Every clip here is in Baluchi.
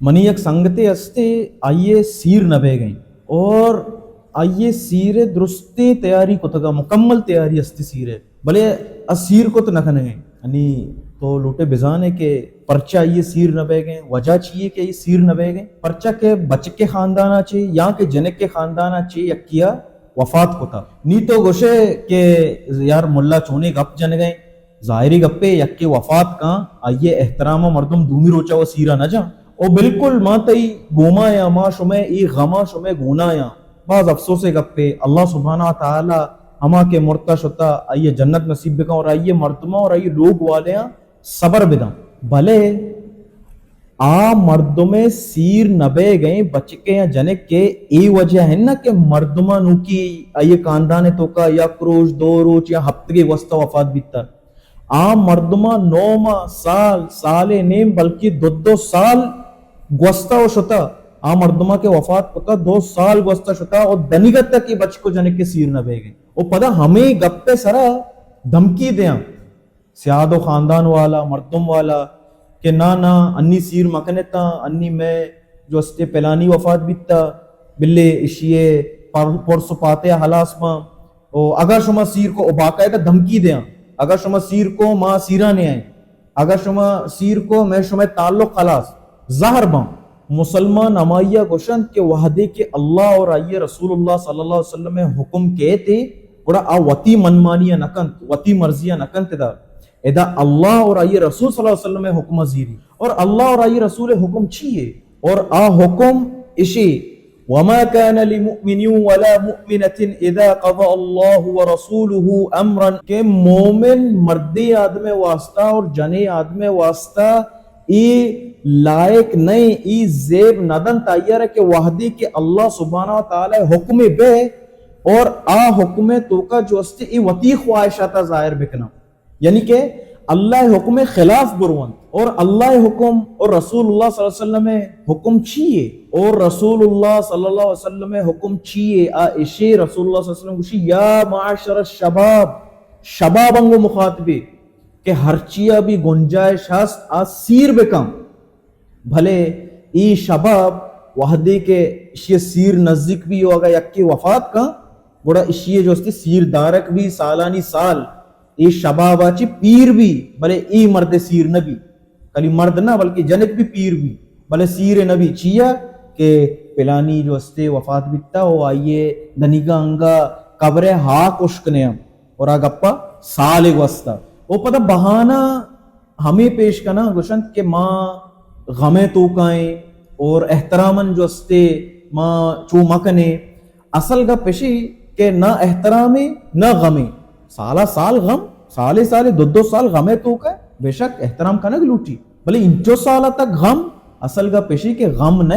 منی یک سنگتے ہستے، آئی ء سیر نہ بیگ ء انت اور آئی ء سیر ء درستیں تیاری کتگ ء، مکمل تیاری ہستے سیر ء، بلے آ سیر کت نہ کنگ ء انت۔ یعنی تو لوٹے بزانے کہ پرچا آئی ء سیر نہ بیگ ء انت، وجہ چی ء کہ آئی ء سیر نہ بیگ ء انت؟ پرچا کہ بچک ء خاندان ء چے یا کہ جنک ء خاندان ء چے یکے ء وفات کتا۔ نی تو گوشے کہ یار ملا چونیں گپ جنگ ء انت، ظاہری گپے، یکے وفات کاں، آئی ء احترام ء مردم دومی روچ ء و سیرا نہ جاں۔ او بالکل ما تئی گوما یاں، ما شمئے اے غم ء شمئے گونا یاں۔ باز افسوس ء گپے، اللہ سبحانہ و تعالی ہما کہ مرتا شتا، آئی ء جنت نصیب بکن اور آئی ء مردماں اور آئی ء لوگ والیاں صبر بداں۔ بلے آ مردم ء سیر نہ بیگ ء بچک ء یا جنک ء اے وجہ انت نہ کہ مردماں نوکی آئی ء خاندان ء توکا یک روچ، دو روچ یا ہپتگے گوستہ وفات بیتا۔ آ مردماں نو ماہ، سال، سال ء نیم، بلکہ دو دو سال گوستہ و شتا۔ آ مردماں کہ وفات کتا، دو سال گوستہ شتا و دنیگت تک اے بچک و جنک ء سیر نہ بیگ ء۔ و پدا ہمے گپ ء سرا دھمکی دیاں سیاد و خاندان والا، مردم والا کہ نا نا، انی سیر مکنتاں، انی مئے جو استے پلانی وفات بیتا، بلے اشی ء پر-، پرس و پاتیا ہلاس باں۔ و اگاں شما سیر کو، و باقاعدہ دھمکی دیاں، اگاں شما سیر کو، ما سیرا نیائیں، اگاں شما سیر کو، مئے شمئے تعلق خلاص، زہر باں۔ مسلمان ہمائیا گوشنت کہ وہدے کہ اللہ اور آئی رسول اللہ صلی اللہ علیہ وسلم ء حکم کیت، گڑا آ وتی منمانی ء نہ کنت، وتی مرضی ء نہ کنت۔ ادا، ادا اللہ اور آئی رسول صلی اللہ علیہ وسلم ء حکم زیری۔ اور اللہ اور آئی رسول ء حکم چی ہے؟ اور آ حکم اشی، وما كان لمؤمن ولا مؤمنة إذا قضى الله ورسوله أمرا، کہ مومن مردے آدم واسطہ اور جنے آدم واسطہ اے لائق نہیں، اے زیب نہ دنت آئی ء را کہ وہدے کہ اللہ سبحانہ و تعالی حکم بہ اور آ حکم توکا جو استے اے وتی خواہشاتا ظاہر بکناں۔ یعنی کہ اللہ ء حکم ء خلاف برونت۔ اور اللہ ء حکم اور رسول اللہ صلی اللہ علیہ وسلم ء حکم چی ہے؟ اور رسول اللہ صلی اللہ علیہ وسلم ء حکم چی ہے؟ آ اشی رسول اللہ صلی اللہ علیہ وسلم گوشی، یا معاشر الشباب، شباب انگو مخاطبے کہ ہرچیا بھی گنجائش ہست آ سیر بکن۔ بھلے اے شباب وہدے کہ اشی سیر نزیک بی و اگاں یکے وفات کن، گڑا اشی جو استے سیر دارک بی سالانی سال، اے شبابا چی پیر بی، بلے اے مرد سیر نہ بی۔ کلی مرد نہ، بلکہ جنک بی پیر بی، بلے سیر نہ بی۔ چیا کہ پلانی جو استے وفات بیتا و آئیے دنیگا انگا قبر ہاک اشکنے ہم۔ اور آ گپا سالے گوستا۔ او پدا بہانہ ہمے پیش کناں، گوشنت کہ ما غم ء توکا ایں اور احتراماً جو استے ما چو مکنیں۔ اصل گپ اشی کہ نہ احترامے نہ غمے۔ سالا سال غم، سالے سالے دو دو سال غم ء توکا، بے شک احترام کنگ لوٹی، بلے انچو سالا تک غم۔ اصل گپ اشی کہ غم نہ،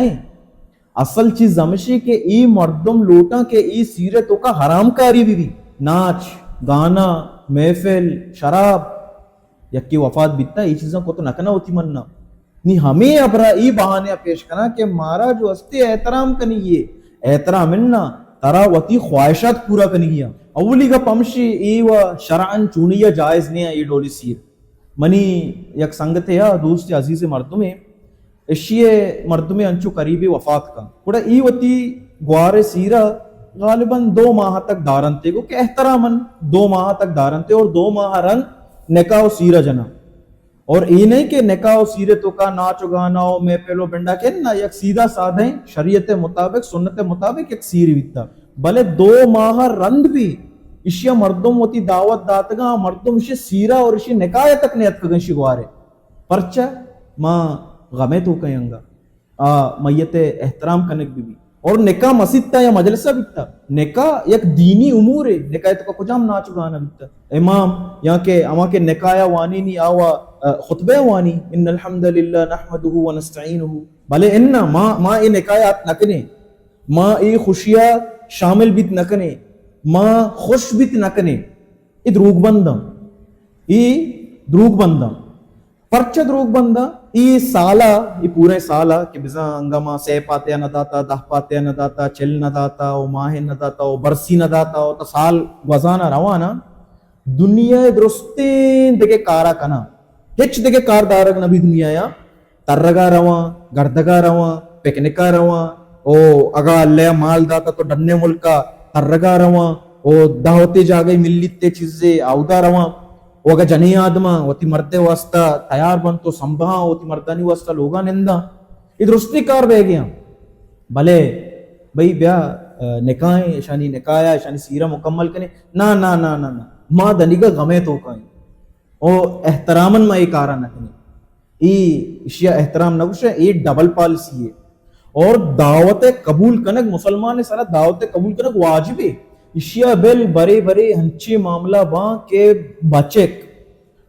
اصل چیز ہمشی کہ اے مردم لوٹاں کہ اے سیر ء توکا حرام کاری بہ بی، ناچ، گانا، محفل، شراب۔ یکے وفات بیتا، اے چیزاں کت نہ کناں وتی منا۔ نی ہمے ہبرا اے بہانے ء پیش کناں کہ مارا جو استے احترام کنگی اے، احترام انا، ترا وتی خواہشات پورا کنگی اں۔ اولی گپ ہمشی اے و شرعاً چونی ء جائز نہ اے ڈولی سیر۔ منی یک سنگتے ء دوست عزیز مردمے، اشی ء مردمے انچو قریبے وفات کن۔ گڑا ای وتی گوار ء سیرا غالباً دو ماہ تک دارنتے، گو کہ احتراماً دو ماہ تک دارنتے اور دو ماہ رند نکاح و سیرا جنا۔ اور ای نہیں کہ نکاح و سیرے توکا ناچ و گانا و محفل و بنڈا کہ نہ، یک سیدھا سادہ ہیں شریعت مطابق، سنت مطابق یک سیر بیتا۔ بلے دو ماہ رند بھی اشیا مردم وتی دعوت داتگا، مردم اشی سیرا اور اشی نکاح تک نیتکگن شی گوارے۔ پرچہ ما غمے توکا انگا۔ آ میت ء احترام کنگ بہ بی۔ اور نکاح مسیت ء یا مجلس ء بیتا۔ نکاح یک دینی امور ہے۔ نکاح ء توکا کجام ناچ و گانا بیتا؟ امام یا کہ ہما کہ نکاح ء وانی نی آوا، آ، خطبہ ء وانی، ان الحمد للہ نحمده ونستعینه۔ بلے انا ما، ما اے نکاح ء ات نہ کنیں۔ ما اے خوشی ء شامل بیت نہ کنیں۔ ما خوش بیت نہ کنیں۔ اے دروگ بنداں۔ اے دروگ بنداں۔ پرچہ دروگ بنداں؟ اے سالا، اے پوریں سالا کہ بزاں انگا ما سئے پاتیا نہ داتا، دہ پاتیا نہ داتا، چل نہ داتا، او ماہ نہ داتا، او برسی نہ داتا، او تا سال گوزانا روانا، دنیا درستیں دگہ کارا کنا۔ ہچ دگہ کار دارگ نہ بی دنیا یا۔ ترگا رواں، گردگا رواں، پکنکا رواں، او اگا اللہ مال داتا تو ڈنے ملکا ترگا رواں، او دعوتے جاگہ ملیتے چیزے آودا رواں، او اگا جنیں آدماں وتی مردے واسطہ تیار بنت تو سنبہاں وتی مردانی واسطہ لوگا ننداں۔ اے درستیں کار بہ گیاں۔ بلے بھئی بیا، آ، نکاح ایں، اشانی نکاح ءَ، اشانی سیرہ مکمل کنیں۔ نا، نا، نا، نا، نا۔ ما دنیگا غمے توکا ایں۔ او احتراماً ما اے کارا نہ کنیں۔ اے اشیا احترام نہ گوشے، اے ڈبل پالیسی ہے۔ اور دعوت قبول کنگ، مسلمان سرا دعوت قبول کنگ واجب ہے۔ اشیا بل برے برے ہنچے معاملہ باں کہ بچک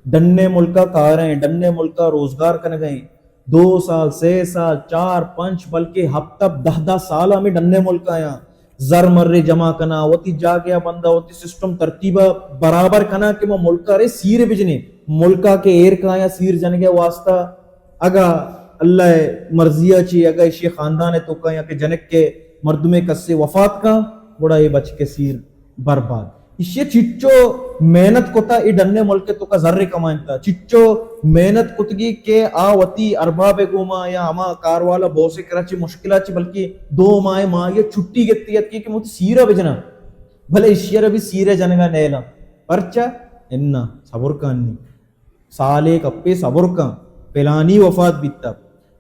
ڈنے ملکا کاریں، ڈنے ملکا روزگار کنگیں، دو سال، سے سال، چار، پنچ، بلکہ ہپت ہپت، دہ دہ سال ہمیں ڈنے ملکا یاں۔ زر مرے جمع کنا، وتی جاگہ بندا، وتی سسٹم ترتیبا برابر کنا کہ ما ملکا رے سیر بجنے۔ ملکا کہ ایر کایاں سیر جنگے واسطہ، اگا اللہ مرضی چی، اگا اشی خاندان توکا یا کہ جنک کے مردمے کسے وفات کا، گڑا اے بچکے سیر برباد۔ ایشی چچو محنت کتا، اے ڈنے ملک توکا زر کمائنتا، چچو محنت کتگی کہ آ وتی ارباب گوما یا ہما کار والا بوس کرا چی مشکلات چی، بلکہ دو ماہ ماہ یا چھٹی گتی اتکی کہ مت سیرا بجنا، بلے ایشی را بھی سیرے جنگا نیلا۔ پرچا؟ انا صبر کن نی۔ سالے کپے صبر کن، پلانی وفات بیتا۔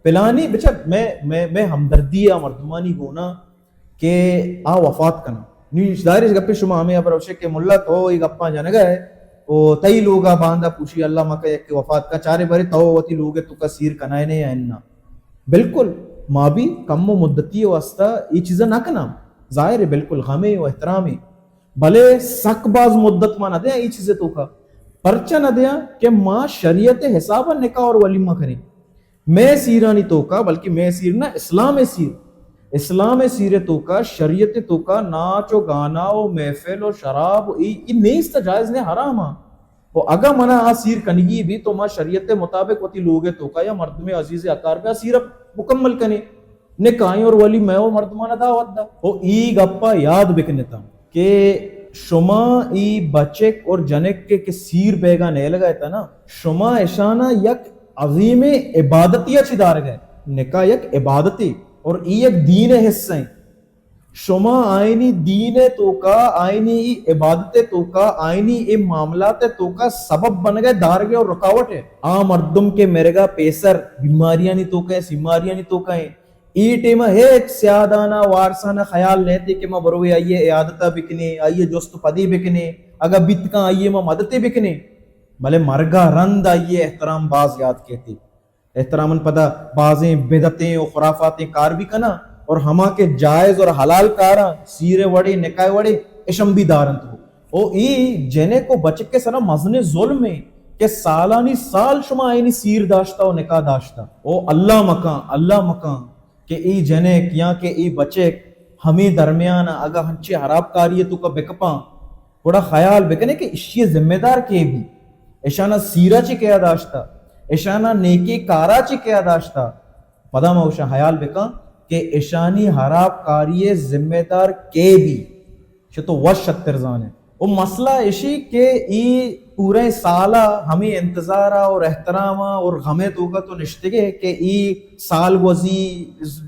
پلانی بچا میں، میں، میں ہمدردی آ مردمانی گونا کہ آ وفات کنا۔ نی ظاہر اش گپے شما ہمیں خبر ہوشے کہ ملا تو اے گپاں جنگا ہے، او تئی لوگا باندا پوشی اللہ مکا یک وفات کا، چارے برے تو وتی لوگ توکا سیر کنائے نے یا انا۔ بالکل، ما بھی کم و مدتی واسطہ اے چیزا نہ کناں۔ ظاہر ہے بالکل غمے و احترامے۔ بلے سک باز مدت ما نہ دیاں اے چیزے توکا۔ پرچا نہ دیاں کہ ما شریعت حساب نکاح اور ولیمہ کریں۔ میں سیرانی توکا، بلکہ میں سیر نہ، اسلام سیر۔ اسلام سیر توکا، شریعت توکا ناچ و گانا و محفل و شراب و ای، ای نیست، جائز نے، حرام ہاں۔ و اگا منا آ سیر کنگی بھی تو ما شریعت مطابق وتی لوگ توکا یا مردم عزیز اکار پہ آ سیر مکمل کنیں۔ نکاح اور ولیمہ و مردمانا دعوت دا۔ او ای گپا یاد بکنتاں کہ شما ای بچک اور جنک کے کہ سیر بیگا نیلگا ایتا نا، شما اشانا یک عظیم عبادتی چی دارگا ہے۔ نکاح یک عبادتی اور ای یک دین حصہ ہیں۔ شما آئینی دین توکا، آئینی ای عبادت توکا، آئینی ای معاملات توکا سبب بنگا دارگے اور رکاوٹ ہے۔ آ مردم کے مرگا پیسر بیماریانی توکا ہیں، سیماریانی توکا ہیں۔ ای ٹیم ہچ سیادانا وارسانا خیال لیتے کہ ما بروے آئیے عیادتا بکنے، آئیے جست پدی بکنے، اگا بیت کن آئیے ما مدتے بکنے۔ بلے مرگا رند آئیے احترام باز یاد کہتے۔ احتراماً پدا بازیں بدعتیں و خرافاتیں کار بھی کنا اور ہما کہ جائز اور حلال کاراں سیر وڑے، نکاح وڑے، اشم بھی دارنت ہو۔ او ای جنک و بچک کے سرا مزن ظلم ہے کہ سالانی سال شما آئینی سیر داشتا و نکاح داشتا۔ او اللہ مکان، اللہ مکان کہ ای جنک یا کہ ای بچک ہمیں درمیان اگا ہنچے حراب کاری توکا بکپاں، گڑا خیال بکنے کہ اشی ذمہ دار کے بھی، اشانا سیرا چی کیا داشتا، اشانا نیکی کارا چی کیا داشتا۔ پدا ما اشان خیال بکن کہ اشانی حراب کاری ذمہ دار کے بھی، چہ تو وش شتر زانے۔ او مسئلہ اشی کہ ای پورے سالا ہمیں انتظارا اور احتراما اور غمے توکا تو نشتگے کہ ای سال گوزی،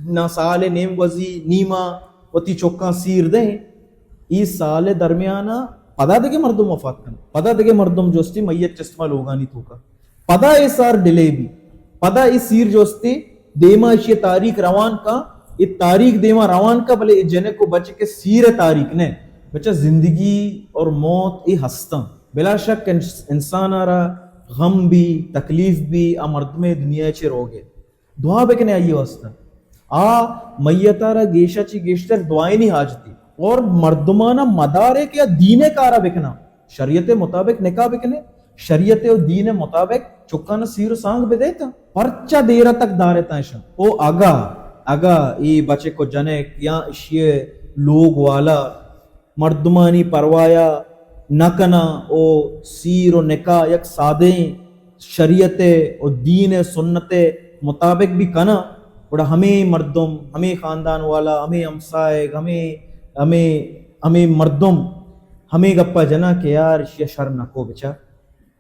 نہ سال نیم گوزی، نیما وتی چکاں سیر دیں۔ ای سال درمیانا پدا دگہ مردم وفات کن، پدا دگہ مردم جستی میت چستما لوگانی توکا۔ پدا اے سار ڈیلے بی، پدا اے سیر جو استے دیما اشی تاریخ روان کا، اے تاریخ دیما روان کا، بلے اے جنک و بچک سیر تاریخ نے۔ بچہ زندگی اور موت اے ہستاں۔ بلا شک انس-، انسان آرا غم بی، تکلیف بی، آ مردم دنیا چے روگے۔ دعا بکنے آئی واسطہ۔ آ میت آرا گیشا چی گیشتر دعائنی حاجتی۔ اور مردمانا مدارے کہ آ دین کارا بکنا۔ شریعت مطابق نکاح بکنے، شریعت و دین مطابق چکان سیر و سانگ بدیت، پرچا دیرا تک دارتا اشان؟ او اگا، اگا ای بچک و جنک یا اشی لوگ والا مردمانی پروایا نہ کنا او سیر و نکاح یک سادیں شریعت و دین سنت مطابق بھی کنا، گڑا ہمیں مردم، ہمیں خاندان والا، ہمیں ہمسائگ، ہمیں، ہمیں، ہمیں مردم ہمے گپا جناں کہ یار، اشیا شر نکو بچار،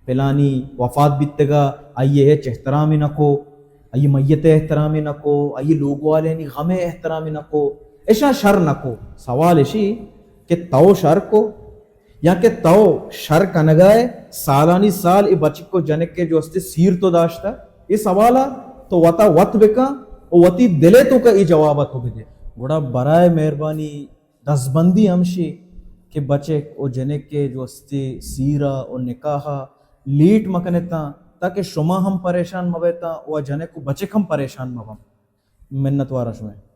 پلانی وفات بیتگا، آئیے ہچ احترامے نکو، آئی میت ءِ احترام نہ کو، آئی لوگ والینی غم ءِ احترام نہ کو، اشاں شر نہ کو۔ سوال اشی کہ تو شر کو یا کہ تو شر کنگائے، سالانی سال اے بچک و جنک ءِ جو استے سیر تو داشتہ؟ اے سوال ءَ تو وتا وت بکن و وتی دل ءِ توکا اے جواب ءَ تو بدے۔ گڑا برائے مہربانی دزبندی ہمشی کہ بچک و جنک ءِ جو استی سیر ءَ و نکاح ءَ لیٹ مکنتاں، تاکہ شما ہم پریشان مبیتاں و جنک و بچک ہم پریشان مبن۔ منتواراں شمئے۔